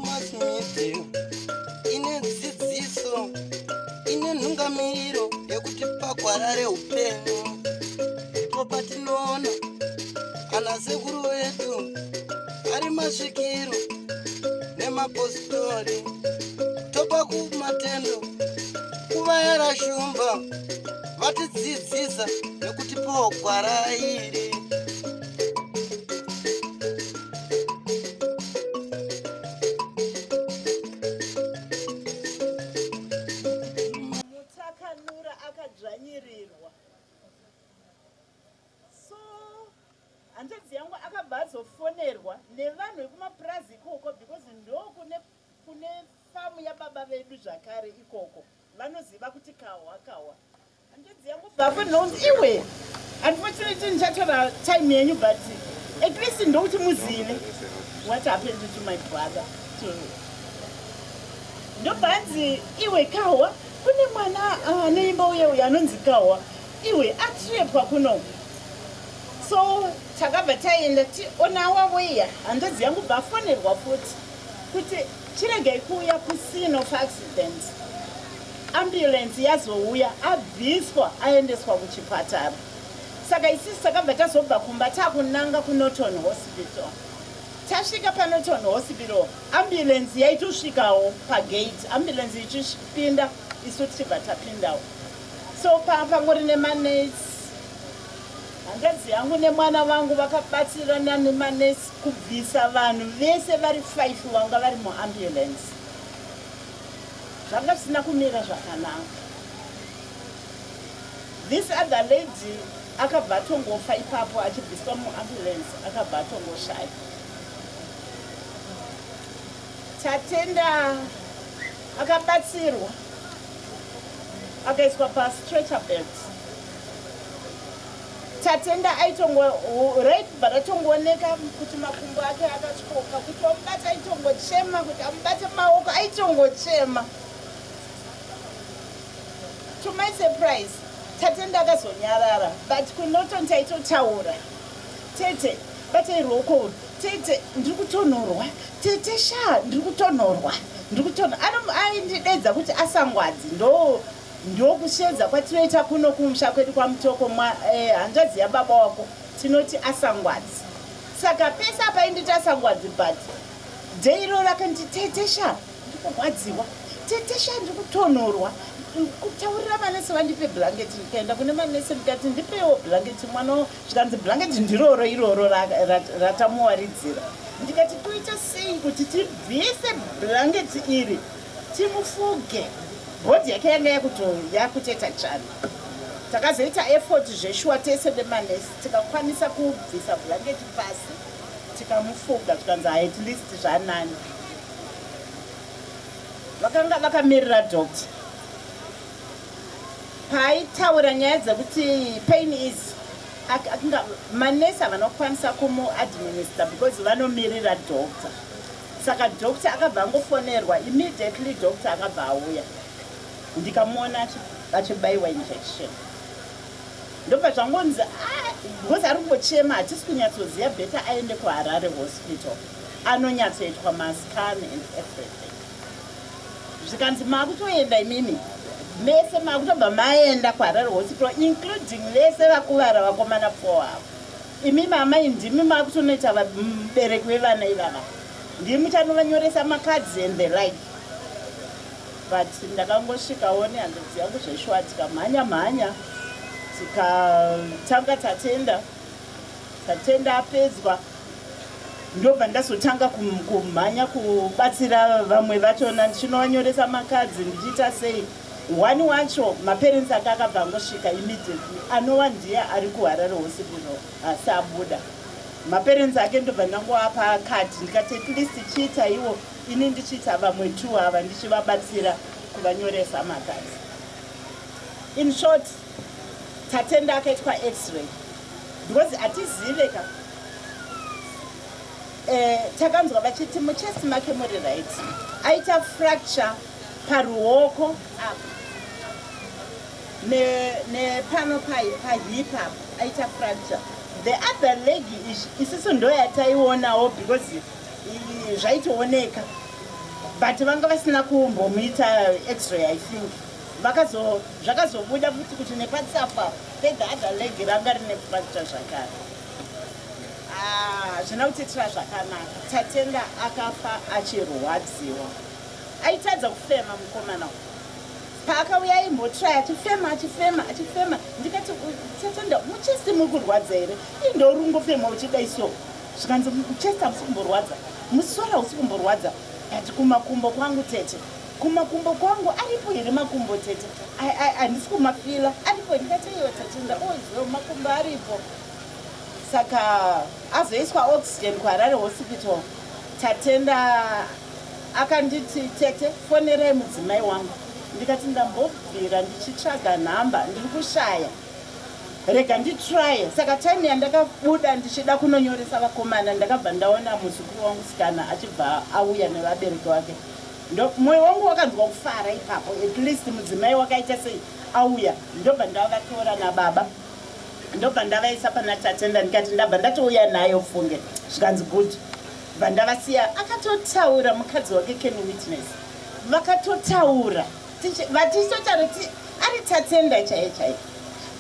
Mass media ine dzidziso, ine nhungamiriro yekuti pagwara reupenyu ndipo patinoona ana sekuru vedu ari masvikiro nemapositori, topa kumatendo kuvayara shumba vatidzidzisa nekutipawo gwara iri. Mutakanura akadzvanyirirwa. So hanzvadzi yangu akabva azofonerwa nevanhu vekumapurazi ikoko, because ndo kune famu yababa vedu zvakare ikoko, vanoziva kuti kahwa kahwa. Hanzvadzi yangu bvafononzi, iwe, unfortunately ndichatora time yenyu, but at least ndokuti muzive what happened to my brother. To ndobva hanzi, iwe Kahwa, kune mwana anoimba uye uyo anonzi Kahwa, iwe, atrepwa kuno. So takabva taenda on our way, hanzvadzi yangu bvafonerwa futi kuti chiregai kuuya kuscene of accident, ambulance yazouya, abviswa aendeswa kuchipatara. Saka isisi takabva tazobva kumba takunanga kuNorton Hospital. Tasvika paNorton Hospital, ambulance yaitosvikawo pagate, ambulance ichipinda isu tichibva tapindawo. So pangori nemanesi, hanzvadzi yangu nemwana vangu vakabatsirana nemanesi kubvisa vanhu vese vari 5 vanga vari muambulance. Zvanga zvisina kumira zvakanaka. This other lady akabva atongofa ipapo achibviswa muambulance, akabva atongoshaya. Tatenda akabatsirwa, akaiswa pastretcher bed. Tatenda aitongo right, but atongooneka kuti makumbo ake akatyoka, kuti wamubata aitongochema, kuti amubate maoko aitongochema. To my surprise, Tatenda akazonyarara, but kuNorton taitotaura, tete, batai ruoko, tete, ndiri kutonhorwa, tete, sha, ndiri kutonhorwa, ndiri kutonhorwa. Aindidedza kuti asangwadzi, ndo ndokushedza kwatinoita kuno kumusha kwedu kwaMutoko. Hanzvadzi yababa wako tinoti asangwadzi. Saka pese apa ainditi asangwadzi, but day iro rakanditi, tete, sha, ndiri kurwadziwa, tete, sha, ndiri kutonhorwa. Kutaurira manesi vandipe blanket, ndikaenda kune manesi ndikati ndipewo blanket mwana, zvikanzi blanket ndiroro iroro ratamuwaridzira. Ndikati toita sei kuti tibvise blanket iri timufuge? Body yake yanga yakutoita chando. Takazoita effort zveshuwa tese nemanesi, tikakwanisa kubvisa blanket pasi, tikamufuga, zvikanzi at least zvanani. Vakanga vakamirira doctor paaitaura nyaya dzekuti pain is manesi havana kukwanisa kumuadminister because vanomirira doctor. Saka doctor akabva angofonerwa immediately, doctor akabva auya, ndikamuona achibayiwa injection. Ndobva zvangonzi, ah, because ari kungochema, hatisi kunyatsoziva, better aende kuHarare Hospital anonyatsoitwa mascan and everything. Zvikanzi makutoenda imimi mese, makutobva maenda kuHarare Hospital, including vese vakuvara, vakomana four avo. Imimi amai ndimi makutonoita mubereki wevana ivava, ndimi muchanovanyoresa macards and the like. But ndakangosvikawo nehanzvadzi yangu zveshuwa, tikamhanya mhanya, tikatanga Tatenda. Tatenda apedzwa, ndobva ndazotanga kumhanya kubatsira vamwe vachona, ndichinovanyoresa macards, ndichiita sei. One wacho maparents ake akabva angosvika immediately, anova ndiye ari kuHarare Hospital asi abuda. Maparents ake ndobva ndangoapa kadhi, ndikati at least chiita iwo, ini ndichiita vamwe two ava, ndichivabatsira kuvanyoresa macards. In short, Tatenda akaitwa x-ray because hatizive ka. Takanzwa vachiti muchest make muri right, aita fracture paruoko apa nepano pahip apa aita fracture. The other leg isusu ndo yataionawo because zvaitooneka, but vanga vasina kumbomuita x-ray, I think. Zvakazobuda futi kuti nepatsafa pethe other leg ranga rine fracture zvakare. Ah, zvina kutiitira zvakanaka. Tatenda akafa achirwadziwa, aitadza kufema mukomana. Paakauya aimbotry achifema, achifema, achifema. Ndikati, "Tatenda, muchest muri kurwadza here? Indori ungofema uchidai so." Zvikanzi, "Muchest hamusi kumborwadza, musoro hausi kumborwadza, but kumakumbo kwangu, tete, kumakumbo kwangu aripo here makumbo, tete? Handisi kumafeela, aripo?" Ndikati, "Iwe Tatenda, ozivo makumbo aripo." Saka azoiswa oxygen kuHarare Hospital. Tatenda akanditi, "Tete, fonerai mudzimai wangu." Ndikati, "Ndambobvira ndichitsvaga nhamba, ndiri kushaya, rega nditrye." Saka time yandakabuda ndichida kunonyoresa vakomana, ndakabva ndaona muzukuru wangu sikana achibva auya nevabereki vake. Mwoyo wangu wakanzwa kufara ipapo, at least mudzimai wakaita sei, auya. Ndobva ndavatora nababa, ndobva ndavaisa pana Tatenda. Ndikati, "Ndabva ndatouya nayo funge." Zvikanzi, "Good." Bva ndavasiya. Akatotaura mukadzi wake, can witness, vakatotaura vatichitotaura ari Tatenda chaiye chaiye.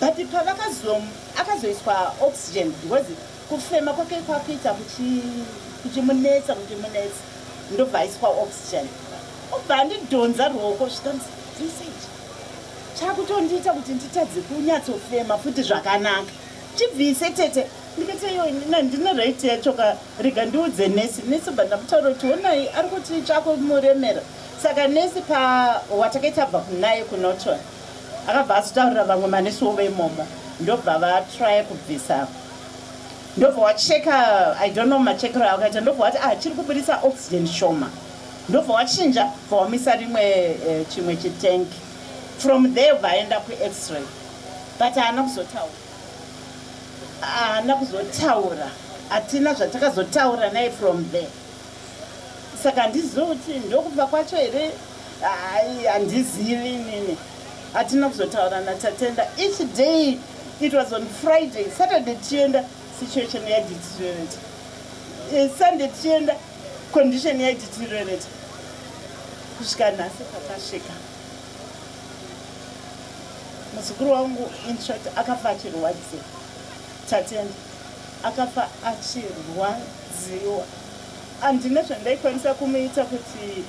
But pavakazo akazoiswa oxygen because kufema kwake kwakuita kuchimunetsa, kuchimunetsa, ndobva aiswa oxygen. Obva andidhonza ruoko, zvikanzi, "Bvisa ichi, chakutondiita kuti nditadze kunyatsofema futi zvakanaka, chibvise tete." Ndikati, "Iyo ndine right yacho ka, rega ndiudze nesi." Nesi bva ndamutaura kuti, "Onai, ari kuti chakumuremera." Saka nesi pawatakaita bva kunaye kuNorton, akabva azotaurira vamwe manesiwo veimomo, ndobva vatrya kubvisa. Ndobva wacheka, I don't know machekero akaita, ndobva wati, "Ah, chiri kubudisa oxygen shoma." Ndobva wachinja, bva wamisa rimwe chimwe chitenki. From there vaenda kuX-ray, but haana kuzotaura, haana kuzotaura, hatina zvatakazotaura naye from there. Saka handizivi kuti ndokufa kwacho here. Hai, handizivi inini, hatina kuzotaura naTatenda. Each day, it was on Friday, Saturday tichienda, situation yadeteriorate. Sunday tichienda, condition yadeteriorate, kusvika nhasi patasvika. Muzukuru wangu, in short, akafa achirwadziwa. Tatenda akafa achirwadziwa. Handina zvandaikwanisa kumuita kuti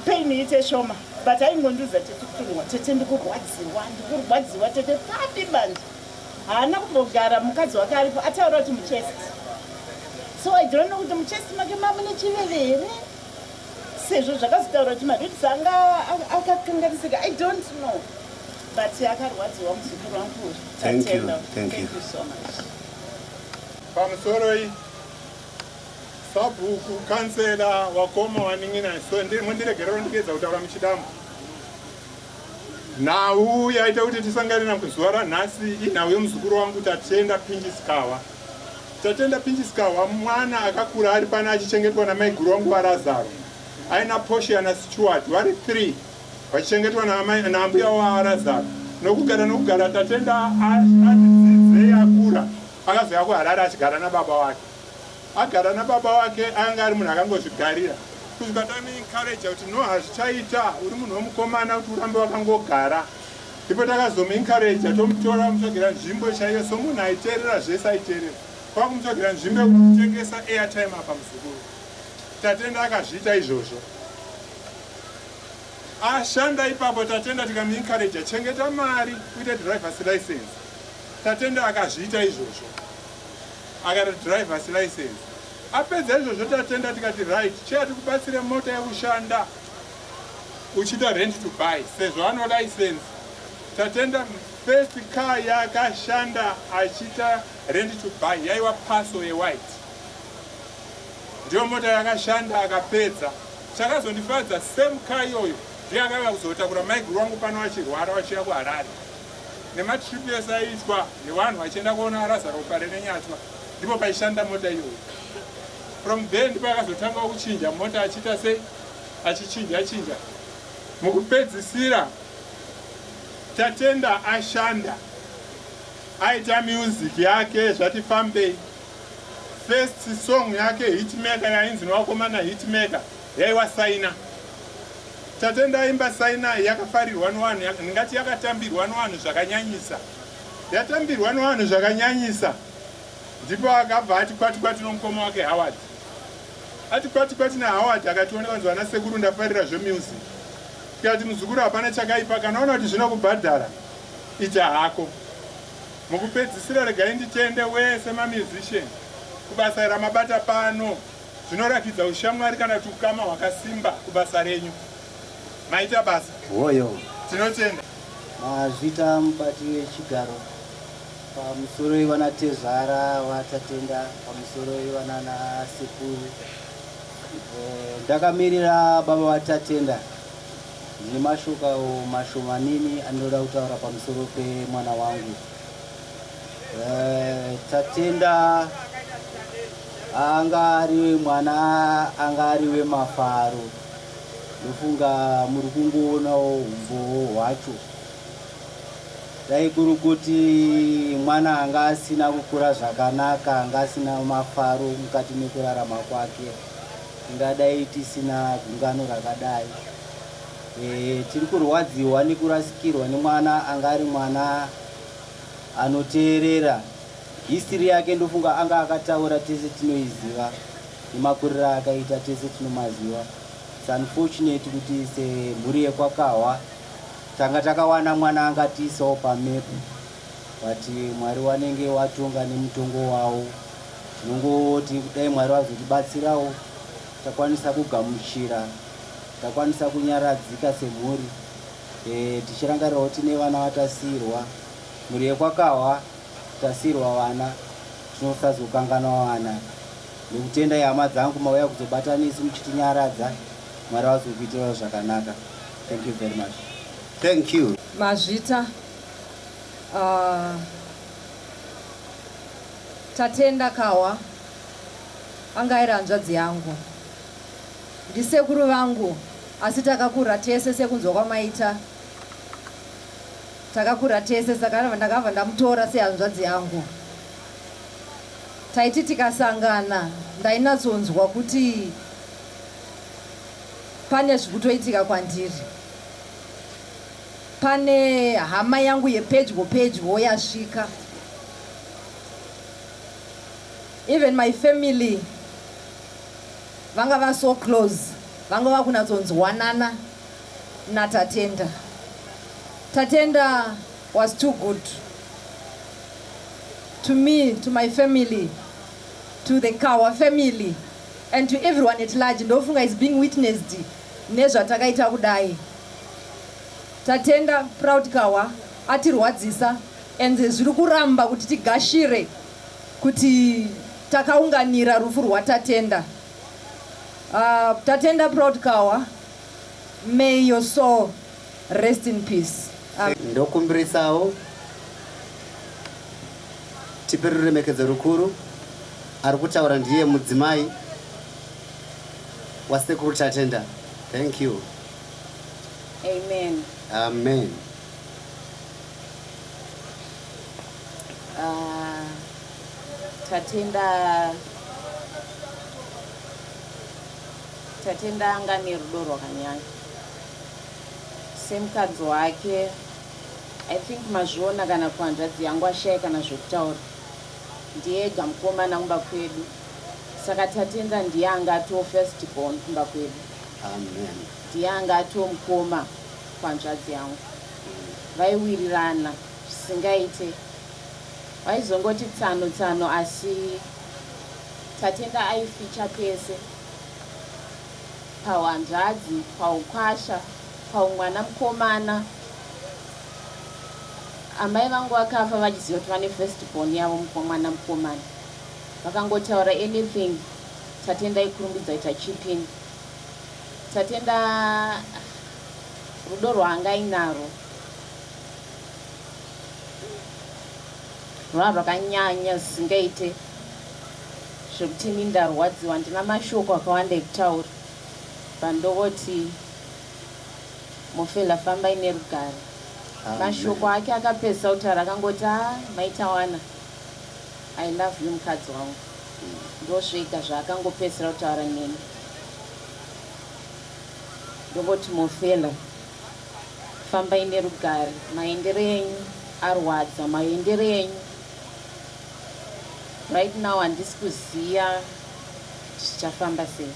pain iite shoma, but aingondiudza, "Tete, kutonwa, tete, ndikurwadziwa, ndikurwadziwa tete." Papi manje haana kumbogara mukadzi wake aripo ataura kuti muchest. So I don't know kuti muchest make mamune chiveve here, sezvo zvakazotaura kuti maribs anga akakanganisika. I don't know, but akarwadziwa muzukuru wangu. Thank you, Tatenda. Thank you. Thank you so much. Pamusoroi, sabhuku, kansela, wakoma, wanin'ina. So mundiregerero ndikuedza kutaura muchidambo. Nhau yaita kuti tisangane nakuzuva ranhasi inhau yemuzukuru wangu Tatenda Pinjisikawa. Tatenda Pinjisikawa mwana akakura ari pano achichengetwa namaiguru wangu vaRazaro, aina Portia naStewart, vari 3 vachichengetwa naambuya waRazaro. Nokugara nokugara, Tatenda atidzidzei, akura, akazouya kuHarare achigara nababa wake. Agara nababa wake, anga ari munhu akangozvigarira, kusvika tamuencouragea kuti, "No, hazvichaita, uri munhu wemukomana kuti urambe wakangogara." Ndipo takazomuencouragea, tomutora, mutsvagira nzvimbo chaiyo. Somunhu aiteerera zvese, aiteerera, kwakumutsvagira nzvimbo yekutengesa airtime apa. Muzukuru Tatenda akazviita izvozvo, ashanda ipapo. Tatenda tikamuencouragea, "Chengeta mari uite drivers license." Tatenda akazviita izvozvo, akati drivers license. Apedza izvozvo Tatenda, tikati, "Right, chiya tikubatsire mota yekushanda uchiita rent to buy," sezvo ano license. Tatenda first car yakashanda achiita rent to buy yaiwa Passo yewhite, ndiyo mota yakashanda akapedza. Chakazondifadza, same car iyoyo ndiyo akauya kuzotakura maiguru wangu pano achirwara, vachiuya kuHarare nematrip ese aiitwa nevanhu vachienda kuona Razaro pare nenyatwa, ndipo paishanda mota iyoyo. From there ndipo akazotanga kuchinja mota, achiita sei, achichinja chinja. Mukupedzisira Tatenda ashanda. Aita music yake zvati fambei. First song yake hitmaker yainzi nevakomana hitmaker yaiwa Saina. Tatenda aimba Saina yakafarirwa nevanhu, ndingati yakatambirwa nevanhu zvakanyanyisa. Yatambirwa nevanhu zvakanyanyisa. Ndipo akabva ati kwati kwati nomukoma wake Howard. Ati kwati kwati naHoward akationeka kunzi vana sekuru ndafarira zvemusic. Tikati muzukuru hapana chakaipa kana ona kuti zvinokubhadhara ita hako. Mukupedzisira regai nditende wese mamusician kubasa ramabata pano zvinorakidza ushamwari kana kuti ukama hwakasimba kubasa renyu. Maita basa. Hoyo. Tinotenda. Mazvita mubati wechigaro. Pamusoroi vana tezvara vaTatenda, pamusoroi vanana sekuru. Eh, ndakamirira baba vaTatenda. Ndine mashoko mashomanini andinoda kutaura pamusoro pemwana wangu. Eh, Tatenda anga ari mwana anga ari wemafaro. Ndofunga muri kungoonawo humbowo hwacho. Dai kuri kuti mwana anga asina kukura zvakanaka, anga asina mafaro mukati mekurarama kwake, tingadai tisina gungano rakadai. E, tiri kurwadziwa nekurasikirwa nemwana anga ari mwana anoteerera. History yake ndofunga anga akataura tese tinoiziva, nemakuriro aakaita tese tinomaziva. It's unfortunate kuti semhuri yekwaKahwa Tanga takawana mwana angatiisawo pamap but Mwari wanenge watonga nemutongo wawo. Tinongoti kudai Mwari vazotibatsirawo takwanisa kugamuchira, takwanisa kunyaradzika semhuri e, tichirangarirawo tine vana vatasiirwa, mhuri yekwaKahwa tasiirwa vana, tinosazokanganwa vana. Ndokutendai hama dzangu mauya kuzobata nesu muchitinyaradza. Mwari vazokuitirawo zvakanaka. Thank you very much. Thank you. Mazvita. Uh, Tatenda Kahwa anga airi hanzvadzi yangu, ndisekuru vangu, asi takakura tese sekunzwa kwamaita, takakura tese, saka ndakabva ndamutora sehanzvadzi yangu. Taiti tikasangana ndainatsonzwa kuti Pane zvikutoitika kwandiri. Pane hama yangu yepedyo pedyo yasvika. Even my family vanga va so close, vanga vakunatsonzwanana naTatenda. Tatenda was too good to me, to my family, to the Kawa family. And to everyone at large ndofunga is being witnessed nezvatakaita kudai. Tatenda Proud Kahwa atirwadzisa and zviri kuramba kuti tigashire kuti takaunganira rufu rwaTatenda. Uh, Tatenda Proud Kahwa, may your soul rest in peace. Amen. Ndokumbirisawo tipe ruremekedzo rukuru. Ari kutaura ndiye mudzimai wasekuru Tatenda. Thank you. Amen. Amen. Tatenda Tatenda anga nerudo rwakanyanya semukadzi wake I think mazviona kana kuhanzvadzi yangu ashaya kana zvekutaura Ndiye ega mukomana kumba kwedu saka Tatenda ndiye anga atoo first born kumba kwedu. Amen. Ndiye anga atoo mukoma kuhanzvadzi yangu. Vaiwirirana zvisingaite. Vaizongoti tsano tsano asi Tatenda aificha pese. Pahuhanzvadzi, pahukwasha, pahumwana mukomana. Amai vangu vakafa vachiziva kuti vane first born yavo mwana mukomana. Vakangotaura anything Tatenda aikurumbidza kuita chip in. Tatenda rudo rwaanga ainarwo rwanga rwakanyanya zvisingaite zvekuti ini ndarwadziwa handina mashoko akawanda ekutaura but ndongoti Mofela fambai nerugare. Mashoko ake akapedzisa kutaura akangoti a ah, maitawana I love you mukadzi wangu. Ndozvega zvaakangopedzisira kutaura neni. Ndongoti Mofela fambai nerugare maendero enyu arwadza maendero enyu right now handisi kuziya kuti zvichafamba sei.